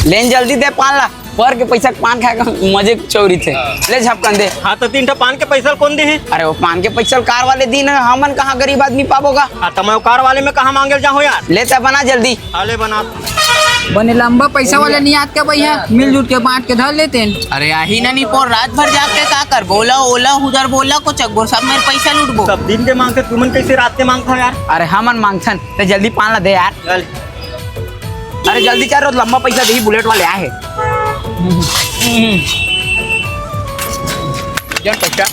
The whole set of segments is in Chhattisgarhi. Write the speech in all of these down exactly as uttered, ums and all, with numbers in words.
लेन जल्दी दे पान ला, पर के पैसा के पान खाए का मजे कुछ और ही थे। हाँ। ले झपकन दे। हाँ, तो तीन ठो पान के पैसा ल कोन दिही? अरे, वो पान के पैसा ल कार वाले दिन, हमन कहाँ गरीब आदमी पाबो गा? हाँ, तो मैं वो कार वाले में कहाँ मांगे ल जाहूँ यार? ले ते बना जल्दी। हाँ, ले बना। बने लंबा पैसा वाले नहीं आत के भैया, मिलजुल के बांट के धर लेते हैं। अरे आही ना निपोर, रात भर जाग के का करबो? ओला, ओला, उधर बोला को चकबो, सब मेर पैसा लूटबो। सब दिन के मांगथे, तुमन कैसे रात के मांगथो यार? अरे हमन मांगथन, ते जल्दी पान ला दे यार। चल। अरे जल्दी कर, लंबा पैसा देही, बुलेट वाले आए हे। जन पैसा।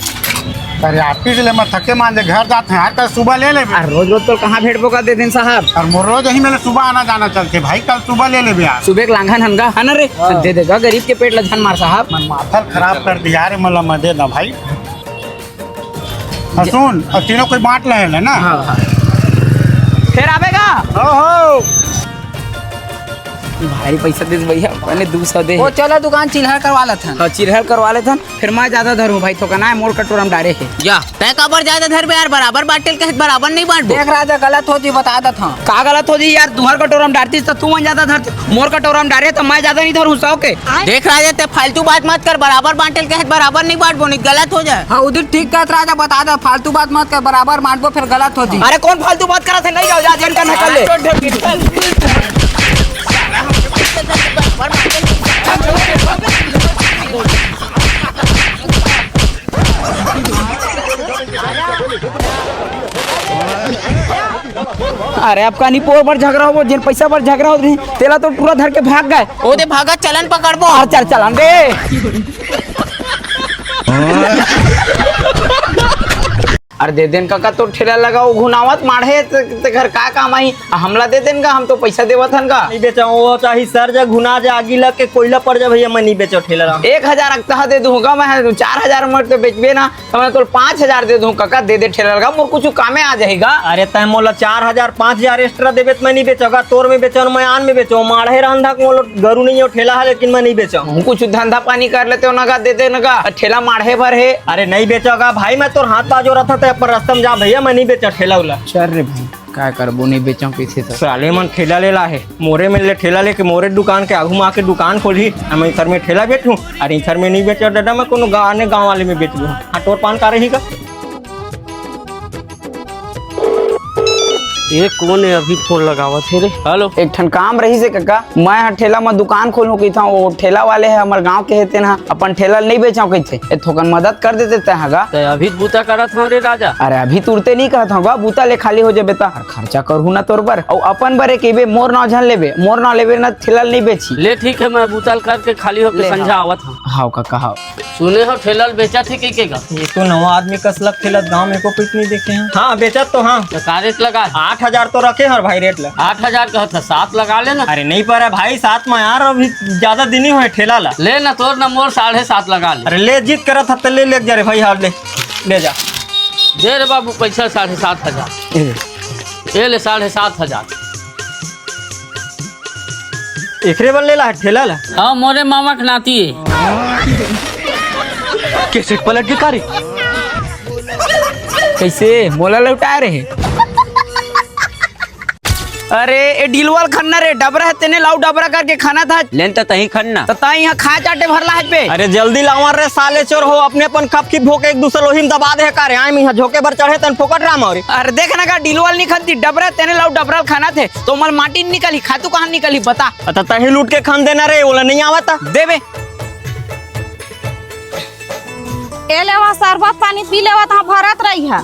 अरे ऑफिस ले मैं थके मान दे, घर जात हँव यार, कल सुबह ले लेबे। अरे रोज रोज तो कहाँ भेंटबो का दे दिन साहब? अरे मोर रोज ही मेरे सुबह आना जाना चलथे भाई, कल सुबह ले लेबे यार। सुबह के लांघन हन गा, है ना रे? हाँ। दे देगा, गरीब के पेट ला झन मार साहब। मन माथा खराब कर दिया रे, मला मैं दे दा भाई। हाँ, सुन, और तीनों कोई बांट ले है ना? हाँ, हाँ। फिर आवेगा? हो, हो। भारी पैसा देस भैया, मैंने दू सौ दे। वो चला दुकान चिल्हर करवा लेथन। हाँ, चिल्हर करवा लेथन। फिर मैं ज्यादा धरूं भाई, तो कहना है मोर कटोरा में डारे है। या, तै काबर ज्यादा धरबे यार, बराबर बांटे ल कहे त बराबर नहीं बांटबो। देख राजा, गलत हो जी, बता देत हूँ। का गलत हो जी यार, तुहर कटोरा में डारतीस तो तू मन ज्यादा धरते, मोर कटोरा में डारे तो मैं ज्यादा नहीं धरूं सौ के। देख राजा, ते फालतू बात मत कर, बराबर बांटे ल कहे त बराबर नहीं बांटबो, नहीं गलत हो जाए। हाँ, उदित ठीक कहत राजा, बता दे, फालतू बात मत कर, बराबर बांटबो, फिर गलत हो जी। अरे कौन फालतू बात करत है, नहीं जाओ, जा, जेन करना कर ले। अरे, अब कानी पोर बर झगड़ा होबो, जेन पैसा बर झगड़ा होत रही, तेला तो टूरा धर के भाग गए। ओ दे भागा, चलन पकड़बो। अरे चल, चलन दे। अरे दे देन कका, तोर ठेला लगा, वो घुनावत माढ़े, ते, ते घर का काम आई? हमला दे देन का, हम तो पैसा देवत हन का। नहीं बेचो, वो चाहे सर जा घुना जा, आगी लग के कोयला पड़ जा भैया, मैं नहीं बेचो ठेला ला। एक हजार अकतहा दे दूंगा मैं, चार हजार में तो बेचबे ना। त मैं तोला पाँच हजार दे दूं कका, दे दे ठेला लगा, मोर कुछ कामे आ जाही गा। अरे तैं मोला चार हजार, पाँच हजार extra देबे त मैं नहीं बेचों गा, तोर में बेचों, मैं आन में बेचों, माढ़े रहन धाक मोला गरू नहीं हो, ठेला है लेकिन मैं नहीं बेचों। हूँ कुछ धंधा पानी कर लेते हो ना गा, दे दे ना गा, ठेला माढ़े भर है। अरे नहीं बेचों गा भाई, मैं तोर हाथ बाजो रहा था, तैं अपन रास्ता में जा भैया, मैं नहीं बेचों ठेला उला। चल रे भाई। का करबो, नहीं बेचों कइसे त। साले मन ठेला ले ला हे, मोरे मेर ले ठेला लेके मोरे दुकान के आगू में आके दुकान खोलही। हम इधर में ठेला बेचूं, अरे इधर में नहीं बेचों दादा, मैं कोनो गा-, आने गांव वाले में बेच दूं। हाँ, तोर पान का रही का? ये कोन हे अभी फोन लगावत हे रे? हेलो। एक ठन काम रहिस हे कका, मैं ह ठेला म दुकान खोलहूं कहिथंव, वो ठेला वाले ह हमर गांव के हे, तेन ह अपन ठेला ल नइ बेचंव कहिथे। ए थोकन मदद कर देते तैं ह गा। तैं अभी त बूता करत हव रे राजा। अरे अभी तुरते नइ करत हंव गा, बूता ले खाली हो जाबे त। अरे खर्चा करहूं ना तोर बर, अउ अपन बर ए कहिबे, मोर नांव झन लेबे, मोर नांव लेबे ना ठेला ल नइ बेचही। ले ठीक हे, मैं बूता ल करके खाली होके ले, संझा हाँ। आवत हंव। हाव कका, हाव। सुने हंव ठेला ल बेचत हे कहिके गा। ये तो नवा आदमी कस लग ठेला गांव में को कुछ नहीं देखे हैं। हाँ, बेचत तो हाँ। तो का रेट लगा हे? आठ हजार तो रखे हंव भाई रेट ला। आठ हजार कहत हस, सात लगा ले ना। अरे नहीं पर भाई, सात में यार अभी ज्यादा दिन ही होय ठेला ला। ले ना, तोर ना मोर साढ़े सात लगा ले। अरे ले, जिद करत हस त ले, ले जा रे भाई, हाँ ले, ले जा। दे रे बाबू पैसा साढ़े सात हजार। ए ले। ए ले साढ़े सात हजार। एकरे बर ले ला हे ठेला ला। हाँ, मोरे मामा के नाती हे। कैसे पलट के का रे? कैसे मोला लौटा रहे? अरे, ए डिलवा ल खन्ना रे, डबरा हे तेने लाऊ डबरा करके खाना था। लेन त तहीं खन्ना। त तहीं इहाँ खा चाटे भरला हे बे। अरे जल्दी लावा रे साले चोर हो, अपने अपन खप खिप होके एक दूसर लोही में दबा दे हे का रे? आय में इहाँ झोंके बर चढ़े तन फोकट राम हो रे। अरे देख ना का डिलवा ल नी खनती, डबरा तेने लाऊ डबरा ल खाना थे। त ओमा ले माटी निकलही, खातू कहाँ निकलही बता। त तहीं लूट के खन देना रे, ओला नइ आवत। देबे। ए लेवा, शरबत पानी पी लेवा, तहाँ भरत रही है।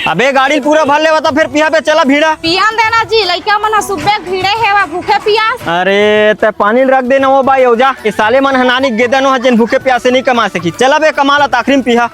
अबे गाड़ी ल पूरा भर लेवा, त फेर पिया बे, चला भीड़ा। पियन देना जी, लइका मन ह सुबह भीड़े हेवा, भूखे पियास। अरे, तैं पानी ल रख देना वो बाई, अउ जा। ए साले मन ह नानी गेदन हो, जेन भूखे प्यासे नइ कमा सकी। चला बे, कमा ला, त आखिरी में पिया।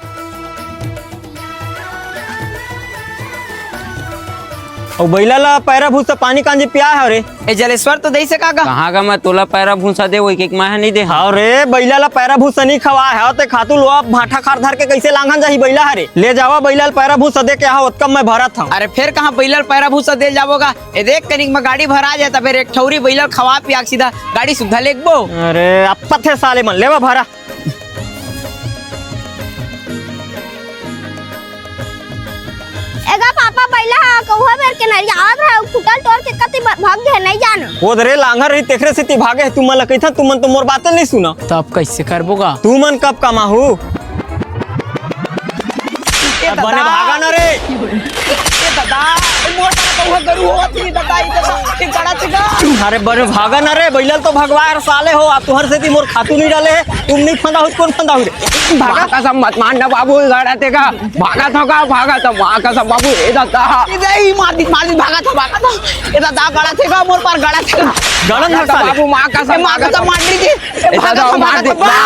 अउ बइला ला पैरा भूसा पानी कांजी पिया हे रे। ए जलेश्वर तो दइसे का गा? कहाँ गा मैं तोला पैरा भूसा दे, वो एक एक माह नहीं दे। हाँ रे, बइला ला पैरा भूसा नहीं खवाए हे, ते खातू लोहा भाठा खार धर के कैसे लांघन जाही बइला हरे? ले जावा बइला ला पैरा भूसा दे के, हाँ, ओतका मैं भरत हूँ। अरे फेर कहाँ बइला ला पैरा भूसा दे जाबो गा? ए देख कनिक में गाड़ी भरा जाए, त फेर एक ठौरी बइला ला खवा पिया के सीधा गाड़ी सुद्धा लेगबो। अरे अप्पा थे साले मन, लेवा भरा। एगा पापा, बइला ह कौआ बेर के नरियावत रहे, फुटल टोर के कति ब-, भाग गे, नहीं जान। वो दरे लांघर रही, तेखरे सेती भागे हे। तुमन ला कहिथन, तुमन तो मोर बाते नहीं सुना। तब कैसे करबो गा? तुमन कब कमाहू? ए अब बने दादा। भागा ना रे। ए दादा, ए मोर कौआ गरु होवत ही दादा, ए दादा, ए गड़ा चेगा। अरे बने भागा ना रे, बैलल तो भगवाए साले हो, आ तुहर सेती मोर खातू नहीं डाले हे, तुम नहीं फंदा हो, कौन फंदा हो रे? भागा। माँ कसम मत मारना बाबू, गड़ा चेगा। भागत हो का, भागत हो, माँ कसम बाबू, ए दादा। ए दाई, मार दी, मार दी, भागत हो, भागत हो। ए दादा, गड़ा चेगा, मोर पार गड़ा चेगा। गड़न हर साले। बाबू, माँ कसम, ए माँ कसम, मार दी जी। ए ए दादा, भागत हो, मार भागत दी। हो, बाप।